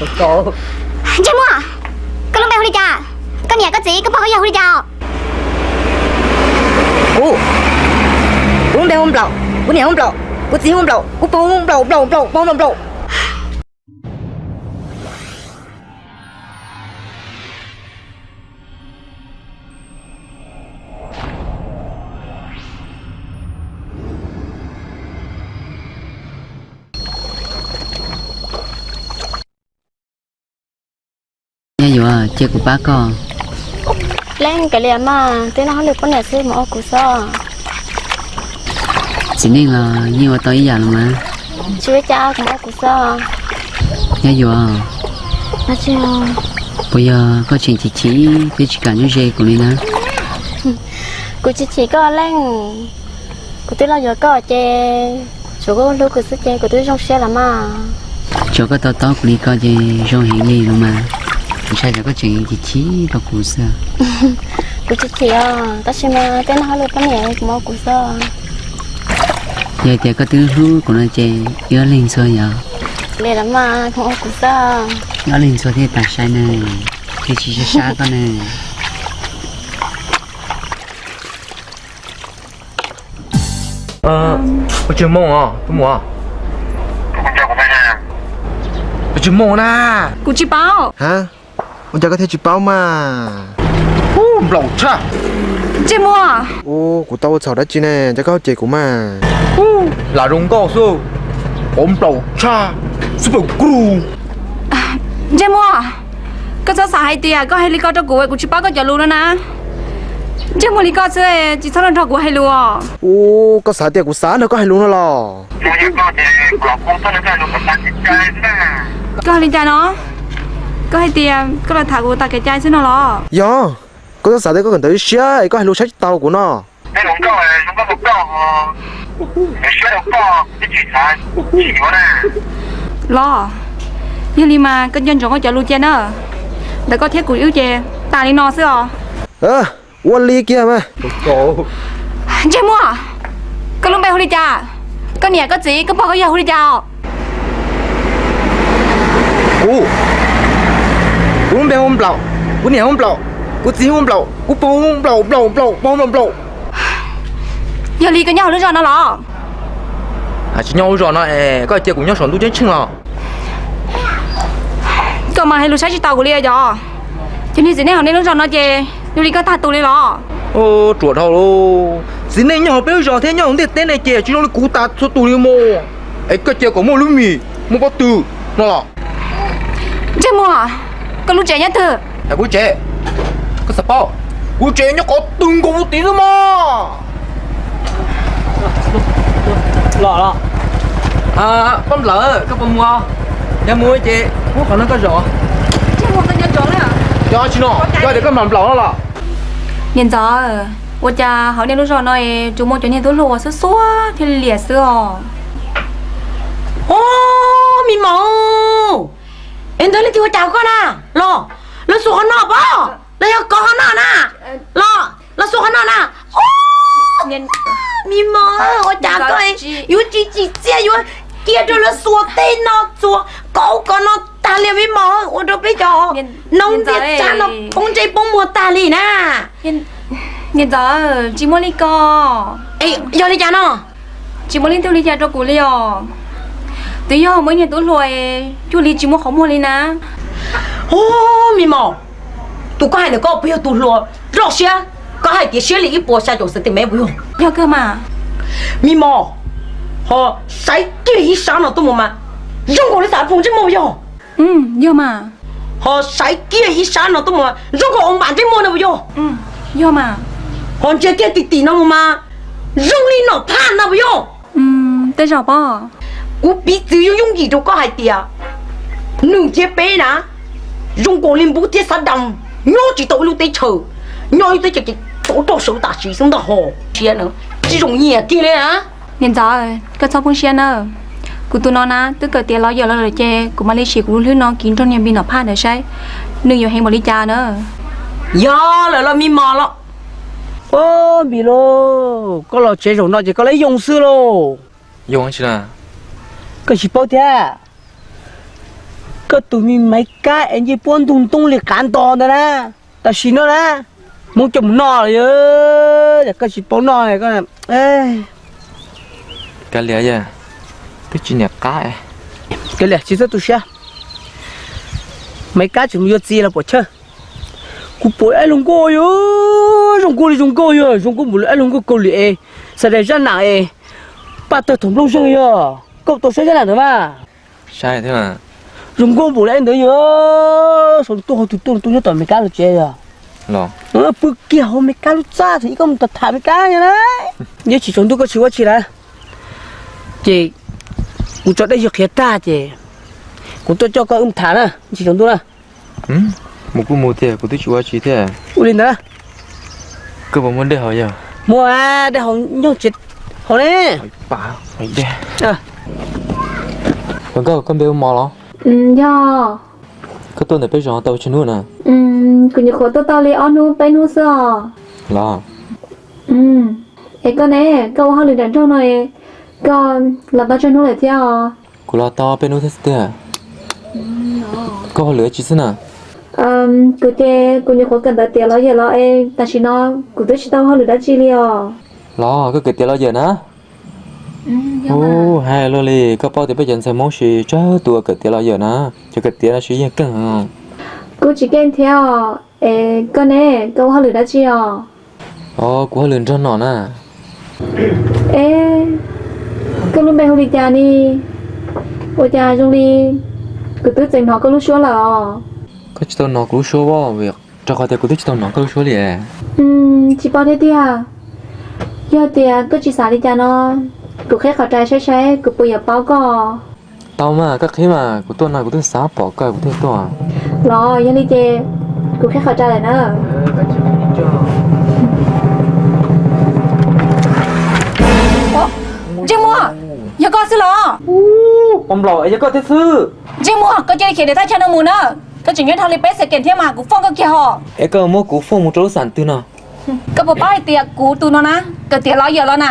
Ntsej muag, koj lub npe hu li cas? Koj niam koj txiv koj pog koj yawg hu li cas? Kuv, kuv lub npe hu Nplaum, kuv niam hu Nplaum, kuv txiv hu Nplaum, kuv pog hu Nplaum, Nplaum, Nplaum, pog Nplaum, Nplaum. Nyab Yuav, cia kuv pab koj. Leej, kav liam mas, twb noj hauj lwm poj niam xwb, mus ua kuv xwb. Txiv neej los yeej ua tau ib yam los mas. Tsis ua cas, mus ua kuv xwb. Nyab Yuav, puas yog koj tseem chim chim thiab tsis kam nyob ze kuv li na? Kuv tsis chim koj Leej, kuv twb los yuav koj ces tsuas koj hlub kuv xwb ces kuv twb zoo siab lawm mas. Tsuas koj to taub kuv li ko ces zoo heev li no mas. Ntshai tsam koj tseem chim chim rau kuv xwb. Kuv tsis chim os, tab sis mas twb noj hauj lwm poj niam, mus ua kuv xwb. Yog tias koj twb hlub kuv no ces wb ob leeg ntxhua yog. Li los mas, mus ua kuv xwb. Wb ob leeg ntxhua thiaj tas sai ne, thiaj tsis sab sab koj ne. Ua tsaug Hmoob os, tus muam. Ua tsaug Hmoob na. Kuv tsis paub. Ha, ua cas koj thiaj tsis paub mas? Nplaum tshaj. Ntsej muag. Ua, kuv tau ua txhaum dab tsi ne, cas koj cem kuv mas? Lam zoo nkauj xwb, qhov nplaum tshaj, super glue. Ntsej muag, koj txhob xav hais tias koj hais li ko rau kuv, kuv tsis paub koj cov lus no na. Ntsej muag li koj xwb, tsis txhob nrog kuv hais lus os. Ua, koj xav tias kuv xav nrog koj hais lus no los? Koj hais li cas no? Koj hais tias koj los tham kuv tas kev cai xwb no los? Yog, koj txhob xav tias koj kawm ntawv siab es koj hais lus saib tsis taus kuv no. Los, yog li mas koj nco ntsoov koj cov lus cia na. Ntawm koj thiab kuv wb ces tas li no xwb os. Ua li kiag mas. Ntsej muag, koj lub npe hu li cas? Koj niam koj txiv koj pog koj yawg hu li cas os? Kuv, kuv lub npe hu Nplaum, kuv niam hu Nplaum, kuv txiv hu Nplaum, kuv pog hu Nplaum, Nplaum, Nplaum, pog Nplaum, Nplaum. Yog li koj nyob hauv lub zos no los? Tsis nyob lub zos no es koj cia kuv nyob saum ntuj ceeb tsheej los? Koj mas hais lus saib tsis taus kuv li os. Cov niag txiv neej hauv nej lub zos no ces zoo li koj tag tus li los? Ruam dhau lauj, txiv neej nyob hauv peb lub zos thiab nyob hauv ntiaj teb ne ces tsis zoo li kuv tas txhua tus li mus. Es koj cia kom muaj lub mis muaj pob tw no los? Ntsej muag, koj lub tsev nyob twg? Kuv tsev, koj xav paub, kuv tsev nyob qhov twg nkaus tid xwb mog. Los los. Poj Nplaum, koj puas mus? Yog mus ces pub qhov no koj zaum. Cov tsis no, yog tias koj mam nplaum no los? Niam ntxawm, ua cas hauv nej lub zos no es tsuas muaj cov niag tub hluas xuab xuab thiaj li liam xwb os? Os, me maum, es ntawd leej twg ua cas koj na? Los, los xuas qhov no pob, los yog kov qhov no na? Los, los xuas qhov no na? Os, me maum, ua cas koj yuav tsis tsim txiaj yuav cia rau lawv xuas tej no xuas kauv ko no tag li me maum, ua rau peb cov noob ntiaj teb no poob ntsej poob muag tag li na. Niam ntxawm, tsis muaj li ko. Yog li cas no? Tsis muaj leej twg li cas rau kuv li os. Twb yog muaj ib niag tub hluas cuag li tsis muaj qhov muag li na. Os, me maum, tus koj hais ntawm koj puas yog tus hluas loj siab, koj hais tias siab li ib puas xya caum xentimev puas yog? Yog kawg mas. Me maum, ho saib kiag ib sab no tuaj mus mas zoo nkaus li xav phoom ntsej muag puas yog? Yog mas. Ho saib kiag ib sab no tuaj mus mas zoo nkaus li npam ntsej muag no puas yog? Yog mas. Ho ntsia kiag tim tim no mus mas zoo li nom phaj no puas yog? Tej zaum pob. Kuv piv txwv yooj yooj yim rau koj hais tias nws thiab peb na zoo nkaus li npub thiab xav dam, nyob tsis tau ib lub teb chaws, nyob ib lub teb chaws ces rov rau sawv tam sim xwb ntag ho. Siab na, tsis zoo nyiam kiag li na. Niam ntxawm, koj txhob poob siab na. Kuv tus no na twb kawm tiav los yawm los lawm ces kuv mam li sim kuv lub hlwb no kiv nrog niag npis nom phaj ntawd saib nws yuav heev npaum li cas na. Yog lawm los me mos los. Npis lauj, koj los tsev zaum no ces koj lawv yoo xwb lauj. Yoo tsi na? Koj tsis paub thiab. Koj tus me Maiv Kab es ncej puab ntug ntoo li qav ntos ntawd na, tam sim no na, Hmoob coj mus noj lawm, koj tsis paub noj. Kav liam, twb tsis niam qab. Kav liam, tsis txhob tu siab. Maiv Kab tseem mus yuav txiv los puam chawj. Kuv pom ib lub nkauj yog zoo nkauj li zoo nkauj, yog zoo nkauj npaum li ib lub nkauj Kaus Lim es, xav tias zaj nam es, paj tawg thaum nplooj zeeg yog. Koj tau saib zaj nam ntawd mas? Zoo nkauj npaum li ntawd yog, saum tuaj hauv tus tuaj tuaj nyob tom Maiv Kab lub tsev yog. Pw kiag hauv Maiv Kab lub txaj thaum ub koj mus tom tham Maiv Kab yog na. Yeej tsis tsaus ntuj koj tsis ua tsi lawm. Ces kuv tso dej yog qhiav tag ces kuv tuaj coj koj wb mus tham na, tsis tsaus ntuj na. Mus kuj mus tiag, kuv twb tsis ua tsi thiab. Ua li ntawd, koj puas muaj dej haus yog? Muaj, dej haus nyob tsev haus ne. Nkauj, koj npe hu Mos los? Yog. Koj tuaj ntawm peb zos tau tsawg hnub na? Kuv nyuam qhuav tuaj tau li ob hnub peb hnub xwb os. Los. Es koj ne, koj ua hauj lwm nram nroog no, koj los tau tsawg hnub lawm thiab os? Kuv los tau peb hnub thiab xwb tiag. Koj ua hauj lwm tsi xwb na? Kuv ces kuv nyuam qhuav kawm ntawv tiav los yawm los es tam sim no kuv twb tsis tau hauj lwm dab tsi li os. Los koj kawm tiav los yawm na? Ub, hais luaj li, koj paub tias peb cov ntxhais Hmoob siv tsawg tus uas kawm tiav los yawm na, cov kawm tiav no siv yeej keej. Kuj tsis keej thiab os. Es koj ne, koj ua hauj lwm dab tsi os? Os, kuv hauj lwm nrog nom na. Es, koj lub npe hu li cas ni? Ua cas zoo li kuv twb txeev hnov koj lub suab lawm os? Koj tsis tau hnov kuv lub suab os, rau qhov tias kuv twb tsis tau hnov koj lub suab li. Tsis paub thiab tiag. Yog tias koj tsis xav li cas no, kuv qhib qhov rais saib saib kuv puas yuav paub koj. Tau mas, koj qhib mas, kuv tuaj no kuv twb xav pom koj kuv thiaj tuaj. Los yog li ces kuv qhib qhov rais lawm na. Ntsej muag, yog koj xwb los? Poj nplaum, es yog koj thiab xwb. Ntsej muag, koj cia li khiav ntawm thaj chaw no mus na. Koj tseem nyob dhau li peb second thiab mas kuv foob koj kiag hos. Es koj muab kuv foob mus rau lub xam twg no? Koj puas paub hais tias kuv tus no na, kawm tiav los yawm los na?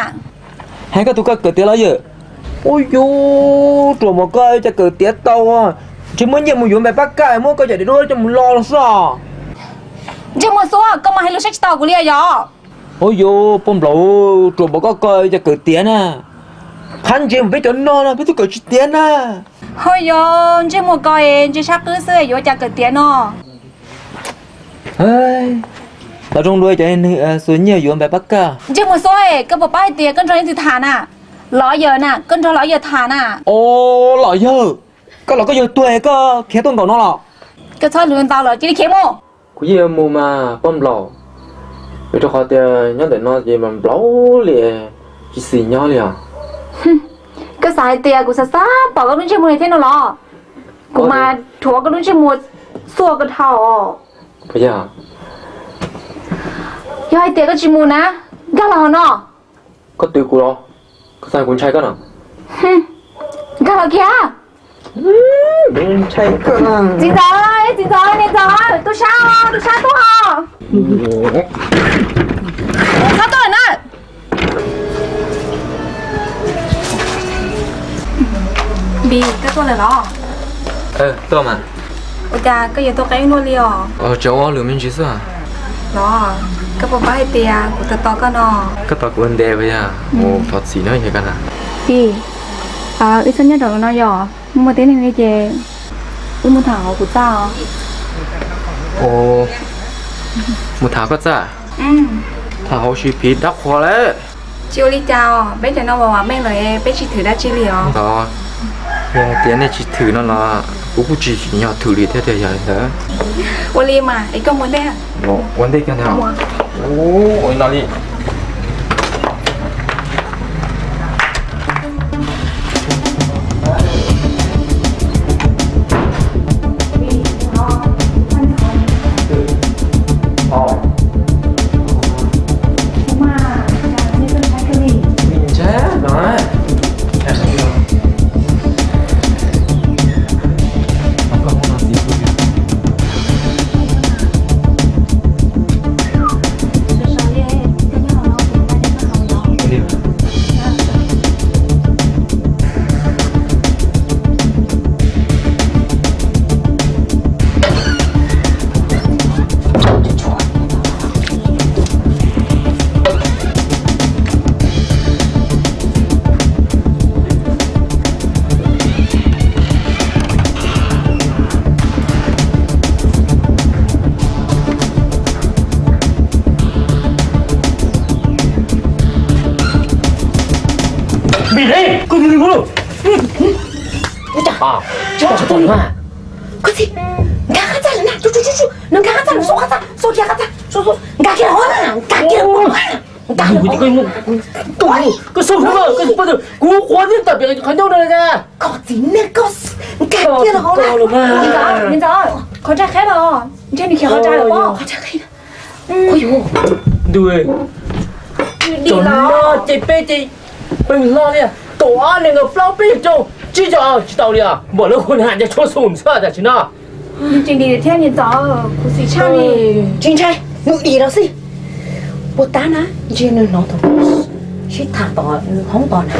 Hais koj tus koj kawm tiav los yawm? Ua yus ruam mas koj cas kawm tiav tau, ntshe muab nyiaj mus yuav npais pab kaj muab koj cov daim duab coj mus lo los xwb os. Ntsej muag xuab, koj mas hais lus saib tsis taus kuv li yog? Ua yus poj nplaum, ruam mas koj koj cas kawm tiav na, qhab ntses mas peb cov no no peb twb kawm tsis tiav na. Ho yog ntsej muag ko es ntse sab qwb xwb yuav cas kawm tiav no. Los zoo dua cov neeg xuas nyiaj yuav npais pab kaj. Ntsej muag xuab, koj puas paub hais tias koj nrog leej twg tham na? Los yawg na, koj nrog los yawg tham na. Os, los yawg, koj los koj yawg tuag koj khiav tuaj nkaum no los? Koj txhob lus ntau lawm, cia li khiav mus. Kuv yeej yuav mus mas poj nplaum, vim rau qhov tias nyob ntawm no ces mas nplaum li, tsis xis nyob li os. Koj xav hais tias kuv xav xav pom koj lub ntsej muag li thiab no los? Kuv mas rhuav koj lub ntsej muag xuaj koj dhau. Yog hais tias koj tsis mus na, nkag los hauv no. Koj twv kuv los? Koj xav kuv ntshai koj no? Nkag los kiag. Txiv ntxawm, txiv ntxawm, niam ntxawm, tub sab, tub sab tuaj os. Txhob tuaj lawm na. Npis, koj tuaj lawm los? Tuaj mas. Ua cas koj yuav tuaj qeeb luaj li os? Tseem ua hauj lwm me ntsis xwb. Los, koj puas paub hais tias kuv tos tos koj no? Koj tos kuv ua ntej puas yog? Mus thov txim no yog koj na. Npis, wb txhob nyob rau no yog, muaj tib neeg li ces wb mus tham hauv kuv txaj os. Mus tham koj txaj? Tham hauv sib phiv dab qhuas lawm. Tsis ua li cas os, peb cov no vam vam meej lawm, peb tsis thwm dab tsi li os. Yog tias nej tsis thwm no los kuv kuj tsis tsim nyog thwm li thiab tiag yog li ntawd. Ua li mas es koj mus ntej. Ua ntej koj ntag. Ua li no li. Tsis tau mas. Koj txiv, nkag qab txaj lawm na, tsuj tsuj tsuj tsuj, nws nkag qab txaj, nws xauj qab txaj, xauj kiag qab txaj, xauj xauj, nkag kiag los na, nkag kiag los na, nkag kiag los. Koj xauj, koj, kuv quav thiab tam piam qhov ncauj no na. Koj txiv neej koj, nkag kiag los na. Niam ntxawm, niam ntxawm, qhov tsaig qheb los, ntshe nws khiav qhov tsaig los pob, qhov tsaig qheb. Ntuj, cov no ces peb ces peb hlo li, kaum ob nees nkaum plaub peb caug rau tsib caug tsis tau li os. Npaum lawv hu na, nco tshuaj xum xwb tam sim no. Tsis ntshai, nws dim los xij. Puas tab na, ntshe nws hnov thaum sib tham tom nws hoob tod na.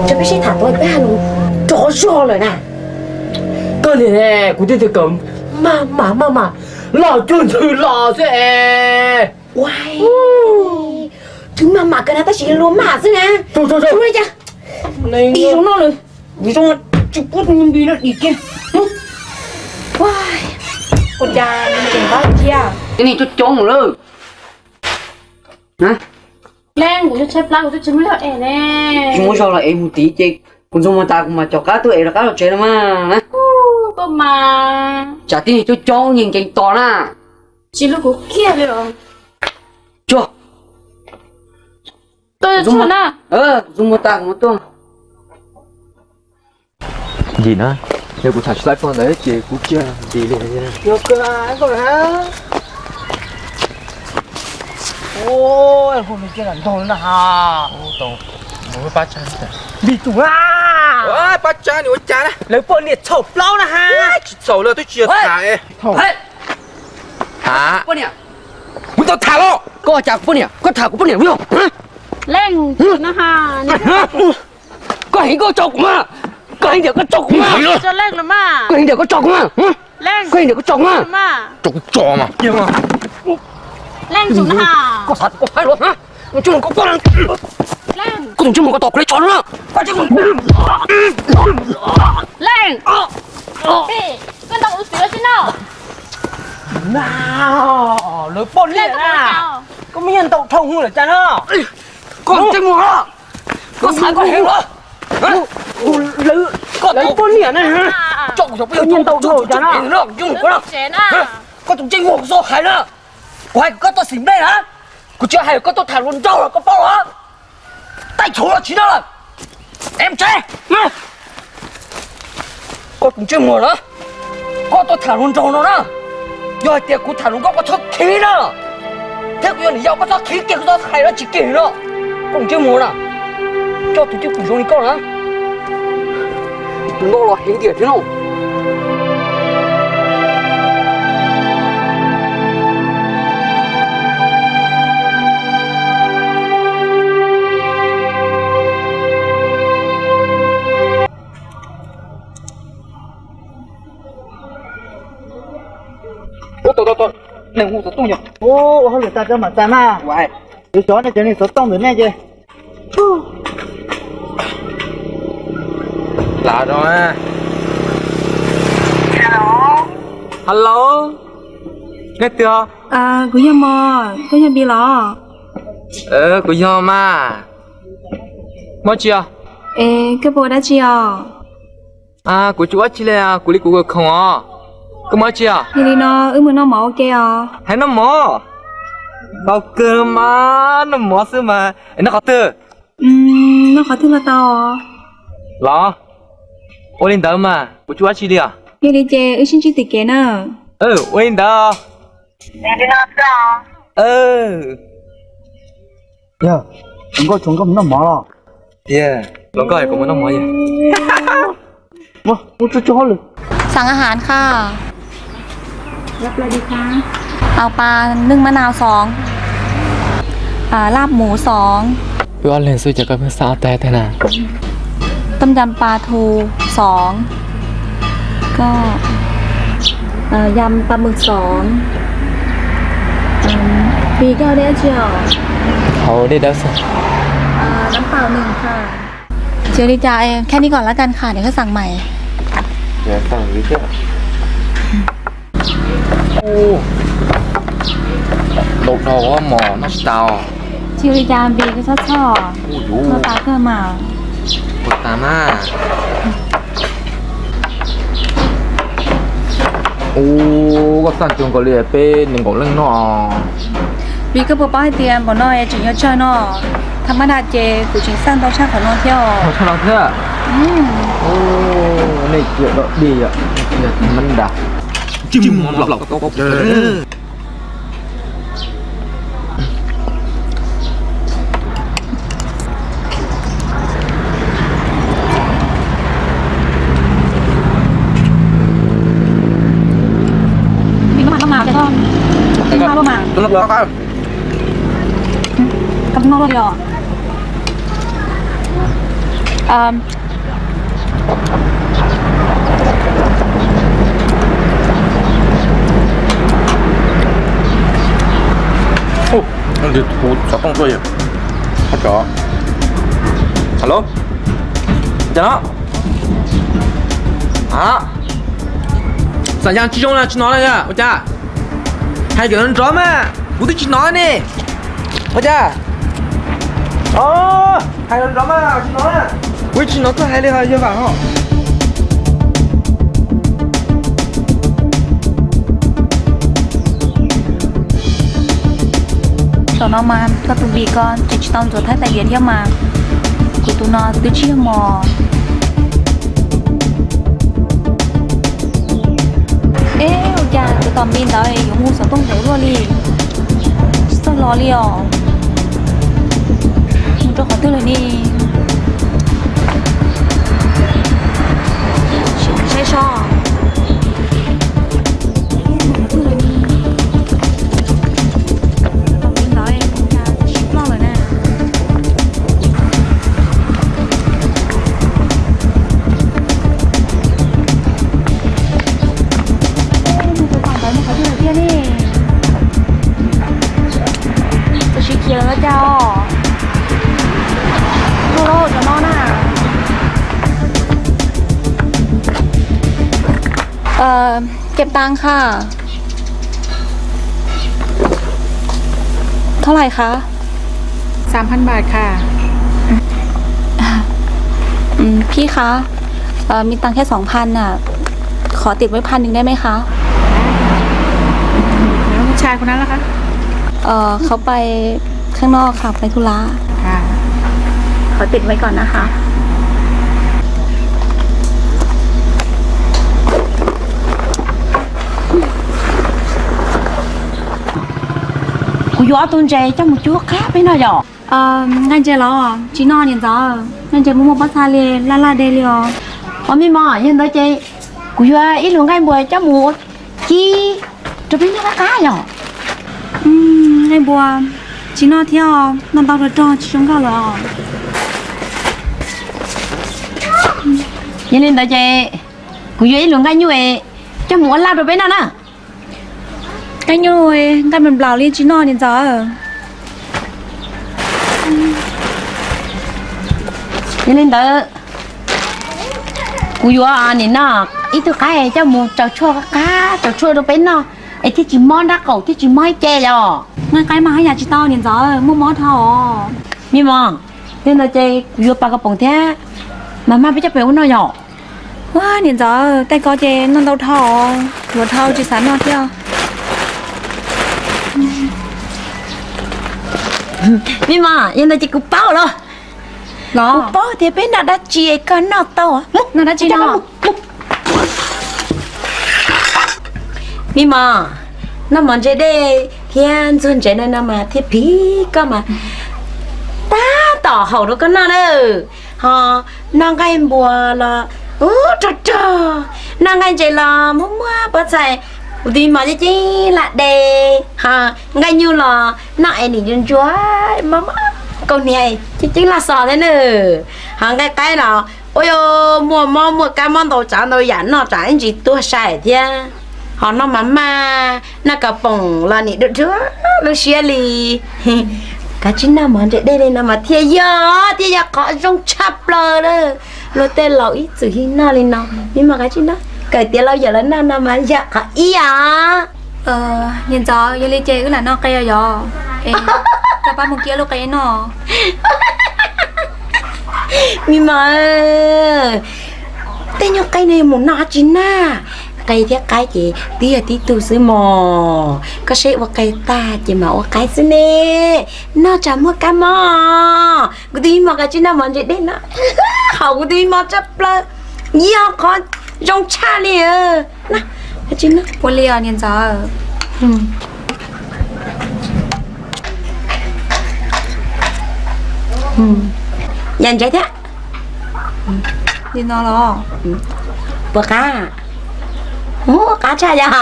Tso peb sib tham tod peb hais lus rov zog lawm na. Koj niam, kuv twb tias kom maj mam maj mam los cuag ntswg los xwb es. Ua, twb maj mam kawg na tab sis luag maj xwb na. Ua li cas dim zoo no lawm, zoo tsis pub npis no dim kiag. Ua, ua cas nws tseem qab cia. Tib neeg coob coob lawm. Leej, kuv tshaib plab, kuv twb tsis muaj zog ev ne. Tsis muaj zog los ev mus tid ces kuv ntxuag mus tas kuv mam caum qab tuaj ev rov qab los tsev no mas. Koj mas. Tsam tib neeg coob coob nyeej nkees tos na. Tsis hlub kuv kiag li os. Tsuag. Kuv ntxuag mus tas kuv mam tuaj. Ntim na, yog kuv tham tsis tau koj ntawd ces kuv cia ntim li. Ntim tus na. Pab tsa nim ua cas na, lawv poj niam txhaum plaub na ha. Tsis txhaum lawm twb tsis yog tham. Poj niam, kuv tau tham los. Koj cas kuv poj niam, koj tham kuv poj niam yog. Leej no ha. Koj heev koj tso kuv mas. Koj heev tias koj tso kuv mas. Koj heev tias koj tso kuv mas. Koj heev tias koj tso kuv mas. Tso kuv tso mas. Leej, koj xav koj hais los. Koj tso kuv poj niam. Koj tus ntsej muag koj tos kuv li tso na. Leej, koj ntau ua si xwb no. Lawv poj niam na, koj muaj nyiaj ntau dhau hwv lawm cas no. Koj ntsej muag, koj xav koj heev los. Lawv poj niam na, koj nyiaj ntau dhau cas no. Koj tus ntsej muag kuv txhob hais na. Kuv hais kom koj tau xim nplej na, kuv tsis hais kom koj tuaj tham hluas nraug los koj paub los. Taij tshauv los tsis no lawm. Em tsev. Koj tus ntsej muag na, koj tuaj tham hluas nraug no na, yog hais tias kuv tham hluas nkauj koj txhob khib na, thiab kuv yog niam yau koj txhob khib kiag, koj txhob hais no tsis kiag no. Koj tus ntsej muag na, coj tus twj kum zoo li koj na, tus nkauj los heev tiag thiab no. Ua tau tau tau, neeg hu xov tooj yog. Ua hauj lwm tas tso mam txais mas. Yuav xyov nej cov neeg xov tooj ntawm nej ces. Lav zoo. Hello, nej twg? Kuv yog Mos, koj yog Npis los? Kuv yog mas. Muaj tsi os? Es koj puas ua dab tsi os? Kuv tsis ua tsi li, kuv li kuv khoom os. Koj muaj tsi os? Yog li no wb mus noj mov ua ke os. Hais noj mov? Tau kawg mas, noj mov xwb mas. Es noj qhov twg? Noj qhov twg los tau. Los, ua li ntawd mas kuv tsis ua tsi li os. Yog li ces wb sib ntsib tim kev na. Ua li ntawd. Yog, hluas nkauj tsoom nkauj mus noj mov los? Hluas nkauj hais kom mus noj mov. Mus tsuj tsuj hauj lwm. สั่งอาหารค่ะ เอาปลานึ่งมะนาวสอง อ่า ลาบหมูสอง Wb ob leeg xwb ces koj pheej xa ob tag tag na. ต้มยำปลาทูสอง ก็ เอ่อ ยำปลาหมึกสอง อืม Bì, koj haus dej dawb tsi os? Haus dej dawb xwb. น้ำเปล่าหนึ่งค่ะ Tsis ua li cas, แค่นี้ก่อนละกันค่ะ เดี๋ยวค่อยสั่งใหม่ Ntau dhau mos noj tsis tau. Tsis ua li cas Npis, koj txhob txhawj, noj tas kawg mas. Ua tas mas. Ub, koj xaj cuag nkaus li peb nees nkaum leej no. Vim koj puas paub hais tias npaum no tseem yog tsawg no, thaj mab dag ces kuv tseem xaj ntau tshaj qhov no thiab. Ntau tshaj no thiab. Nej tsis dog dig yom, mab dag. Alo, cas no? Xam yas tsis zoo na, tsis hnov na, ua cas? Hais kom nrov mas, kuv twb tsis hnov ne. Ua cas? Hais nrov mas, tsis hnov na. Kuv tsis hnov koj hais li, yog vam ho. Zaum no mas koj tus vim ko tseem tsis tau ntxuav thawb tais diav thiab mas, kuv tus no twb tsis yog mos. Eb, ua cas tus tom mi ntawd yuav mus xov tooj ntev luaj li, tsis txawj los li os. Mus rau qhov twg lawm ne? Saib seb. Tus sib khiav lawm cas os. Ua los cov no na. Kem tas kha. Tos lais kha? Sas phan bat kha. Hm, phi kha, ua, mi tas kha soo phan na, khov tim ua phan nws dab me kha? Ua, khov pais kheej noj kha, pais thu lab. Khov tim ua kom na kha. Kuv yuav ob tug ntses coj mus cuab qab peb noj yom. Nqaij ntses los tsis noj niam ntxawm, nqaij ntses muaj muaj pob txha li laj laj dej li os. Ua me mos, yog ntawd ces kuv yuav ib lub nqaij npua coj mus ua ci rau peb noj qab qab yom. Nqaij npua tsis noj thiab, noj ntau rog rog tsis zoo nkauj lawm os. Yog li ntawd ces kuv yuav ib lub nqaij nyuj coj mus ua laj rau peb noj na. Nqaij nyuj nqaij nplaum nplaum li tsis noj niam ntxawm. Yog li ntawd kuv yuav nim no ib tug qaib coj mus tsaws tshuaj qab, tsaws tshuaj rau peb noj es thiaj tsis mob nrab qaum thiaj tsis mob ib ce yom. Nqaij qaib mas haj yam tsis tau niam ntxawm, muaj mob dhau os. Me mos, yog ntawd ces kuv yuav pas kas poom thiab mas maj peb coj pem ua noj yom. Ua niam ntxawm, tej ko ces noj ntau dhau, yuav dhau tsis xav noj thiab. Me mos, yog ntawd ces kuv paub los. Kuv paub tias peb noj dab tsi koj noj tau. Noj dab tsi no? Me mos, noj mov ntse dej thiab ntxuag ntsev no mas thiaj phim koj mas tab tom haum rau koj noj na. Ho noj nqaij npua los ub rog rog, noj nqaij ntses los muaj muaj pob txha, kuv tus me mos yeej ceeb lam de. Ho nqaij nyuj los noj es nim ntsuag ntsuag mob mob kaus hniav ceeb ceeb laj xos thiab na. Ho nqaij qaib los ua muaj mob muaj kab mob ntau tsav ntau yam noj tsam ib ntsis tuag sai thiab. Ho noj mas maj, noj kas poom los nim dua dua lub siab li. Kav tsij noj mov ntse dej li no mas thiaj yog, thiaj yog qhov zoo tshaj plaws lawm. Luag tej laus ib txwm yeej noj li no, me mos kav tsij noj, kawm tiav laus yawm laus noj no mas yog qhov ib os. Niam ntxawm, yog li ces wb lam noj qe os yom. Koj pab mus kib lub qe noj. Me mos, tej nyuag qe no yog mus noj dab tsi na? Qe thiab qaib ces twb yog tib tug xwb mog. Koj seb ua qe tag ces mam ua qaib xwb ne. Noj tsam muaj kab mob. Kuv tus me mos, koj sim noj mov ntse dej no. Haum kuv tus me mos tshaj plaws, yog qhov zoo tshaj li. Ua li os niam ntxawm. Yam ntse thiab. Li no los? Puas qab? Qab tshaj yog.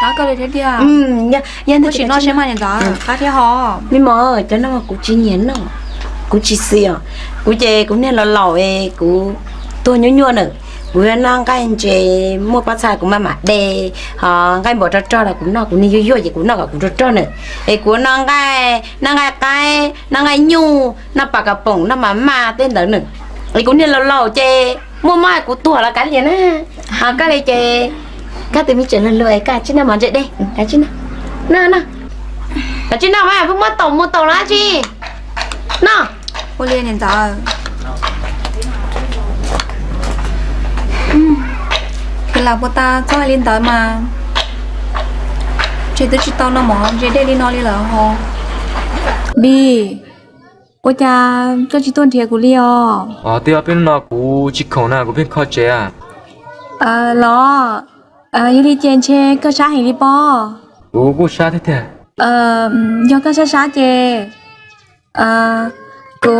Qab koj li thiab tiag. Yog sim noj seb mas niam ntxawm, qab thiab ho. Me mos, cov no kuv tsis nyiam noj, kuv tsis xis os. Kuv ces kuv niag laus laus es kuv tuag nyuaj nyuaj na. Kuv yuav noj nqaij ntses muaj pob txha kuv maj mam de, ho nqaij npua rog rog los kuv noj, kuv niag yuag yuag ces kuv noj kom kuv rog rog na. Es kuv noj nqaij, noj nqaij qaib, noj nqaij nyuj, noj pas kas poom, noj mas maj tej ntawd na. Es kuv niag laus laus ces muaj mob kuv tuag los kav liam na. Ho koj li ces koj tus me tsev luag luag es koj sim noj mov ntse dej, koj sim noj. Noj, noj. Koj sim noj mas pheej muab taum mus taum los dab tsi. Noj. Ua li niam ntxawm. Ces lam puas tas txhob hais li ntawd mas, ces twb tsis tau noj mov ntse dej li no li lawm ho. Bi, ua cas koj tsis tuaj nrhiav kuv li os? Twb yog peb hnub no kuv tsis khoom na, kuv pheej kho tsev. Los, yog li ces ntshe koj sab heev li pob. Kuv kuj sab thiab tiag. Yog koj sab sab ces kuv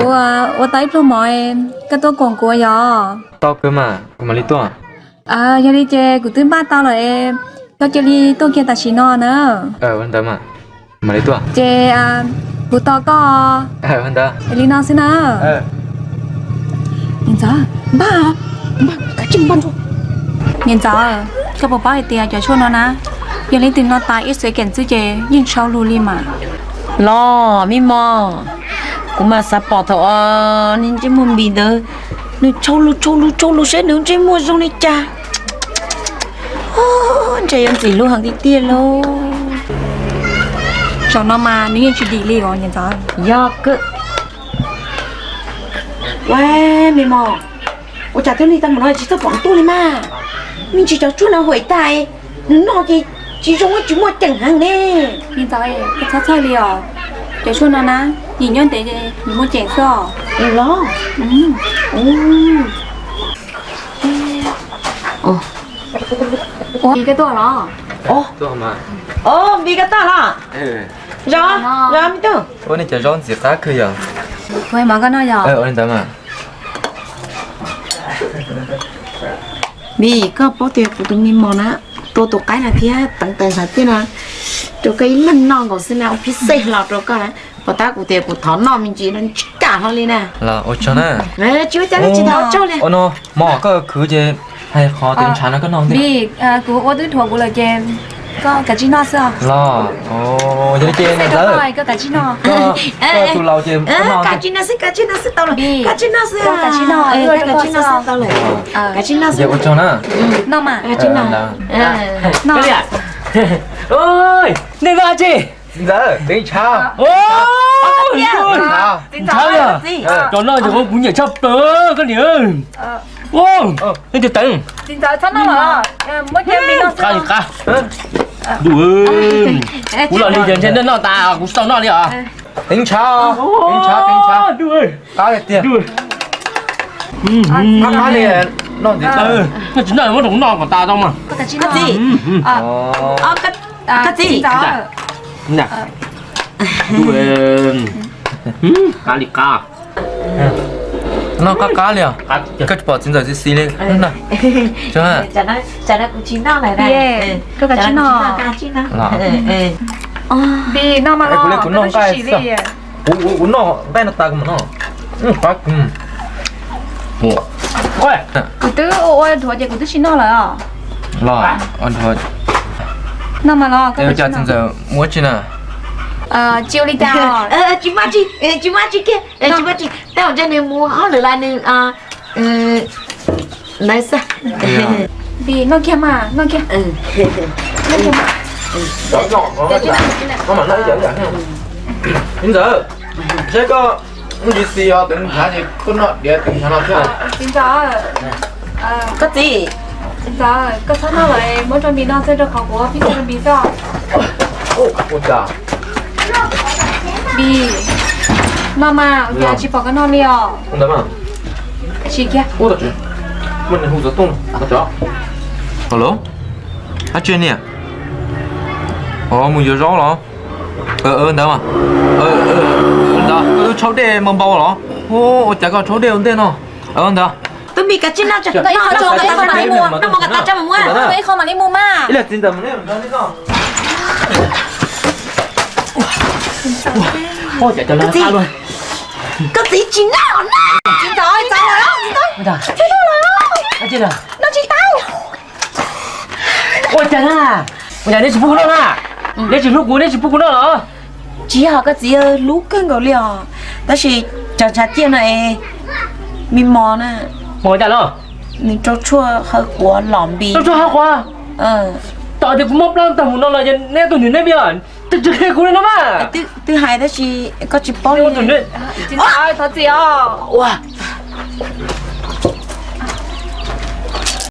ua tau ib pluag mov, koj tuaj koom kuv yog? Tau kawg mas, kuv mam li tuaj. Yog li ces kuv twb npaj tau lawm, koj cia li tuaj kiag tam sim no na. Ua li ntawd mas, mam li tuaj. Ces kuv tos koj. Ua li no xwb na. Niam ntxawm, npaj, npaj, kav tsij npaj ntsuag. Niam ntxawm, koj puas paub hais tias cov tshuaj no na, yog leej twg noj tas ib xuv kev ntxwb ces yeej tshau lug li mas. Los me mos, kuv mas xav pom thaum niag ntsej muag Npis ntawd, nws tshau lug tshau lug tshau lug seb nws ntsej muag zoo li cas. Ntshe yuav ntxim hlub heev tiag tiag lauj. Zaum no mas nws yeej tsis dim li os niam ntxawm. Yog kawg. Ua me mos, ua cas twb lig tag mus no tsis txawj pom tuaj li mas? Me ntsis cov tshuaj no huam tag, nws noj ces tsis zoo tsis muaj ceem heev ne. Me ntxawm, koj txhob txhawj li os. Cov tshuaj no na, yim nyob ntev ces yim muaj ceem xwb os. Los? Ua, Npis koj tuaj los? Npis koj tuaj los? Zos, zos me tub. Ua nej cov zaub ntxim qab kawg yog. Kuv hais mov koj noj yog. Ua li ntawd mas. Npis, koj paub tias kuv tus me mos na, tua tus qaib no thiab teev taws nthav tiaj no rau koj ib leeg noj nkaus xwb na, ua phib xej hlo rau koj na. Puas tab kuv tias kuv thov noj me ntsis no tsis kam hlo li na. Los ua tsaug na. Tsis ua cas, tsis thov ua tsaug li. Ua no, mos koj khwv ces hais qhov tes ntshav no koj noj ntej. Npis, kuv ua twb dhuav kuv lawm ces koj kav tsij noj xwb os. Los, yog li ces niam ntxawm, koj kav tsij noj. Koj tus laus ces koj noj. Kav tsij noj xwb, kav tsij noj xwb tau lawm. Kav tsij noj xwb, kav tsij noj xwb tau lawm. Kav tsij noj xwb. Ua tsaug na. Noj mas. Kav tsij noj. Noj. Nej noj dab tsi? Txiv ntxawm, tes ntshav. Ntshav li. Cov no ces kuv nyiam tshaj plaws koj niam. Nej tus teev. Qab li qab. Kuv los li ces ntshe nej noj tas kuv tsis tau noj li os. Tes ntshav, tes ntshav, tes ntshav. Qab li tiag. Qab qab li. Noj ntxiv. Noj tsis noj muab rau kuv noj kom tas tau mas. Koj txiv. Qab li qab. Noj qab qab li os. Koj tsis pom txiv ntxawm xis xis li. Tsam no kuv tsis noj lawm. Koj kav tsij noj. Npis noj mas los, kuv noj nqaij xwb. Kuv noj nqaij no tas kuv mam noj. Kuv twb ua ua dhuav ces kuv twb tsis noj lawm os. Los, ua dhuav. Noj mas los, koj kav tsij noj. Txiv ntxawm muab tsi na. Tsis ua li cas. Tsis muab tsi, tsis muab tsi kiag, tsis muab tsi. Tej zaum ntshe nws mus hauj lwm las nws ntawd xwb. Npis noj kiag mas, noj kiag. Txiv ntxawm, saib koj ntsis xis os, tes ntshav ces koj noj diav tes ntshav no thiab. Txiv ntxawm, koj txiv, Ntxawm, koj txhob noj lawm, muab rau Npis noj xwb rau qhov kuv pib rau Npis xwb. Npis, noj mas, ua cas tsis pom koj noj li os? Sim kiag. Hello, dab tsi niam? Os, mus yuav zaub los? Ntawd mas. Ntawd koj twb tshaub dej npau npau los? Ua cas koj tshaub dej ua ntej no? Ntawd. Tus Npis kav tsij noj, noj mov kom tas tso mus muab ib qho mam li mus mas. Ib leeg txiv ntawd mus. Koj txiv tsis noj na. Txiv ntxawm, txiv ntxawm. Noj tsis tau. Ua cas na? Ua cas neb tsis pub kuv noj na? Neb tsis hlub kuv, neb tsis pub kuv noj los? Tsis yog, koj txiv hlub kawg nkaus li os, tab sis cov ntshav ciaj no es me mos na. Mos cas los? Nws rau tshuaj hawv quav los Npis. Rau tshuaj hawv quav? Tom tias kuv mob plab tag mus no los neb tus nws neb me os, tsis qhia kuv li no mas. Twb hais tab sis koj tsis paub li. Thov txim os.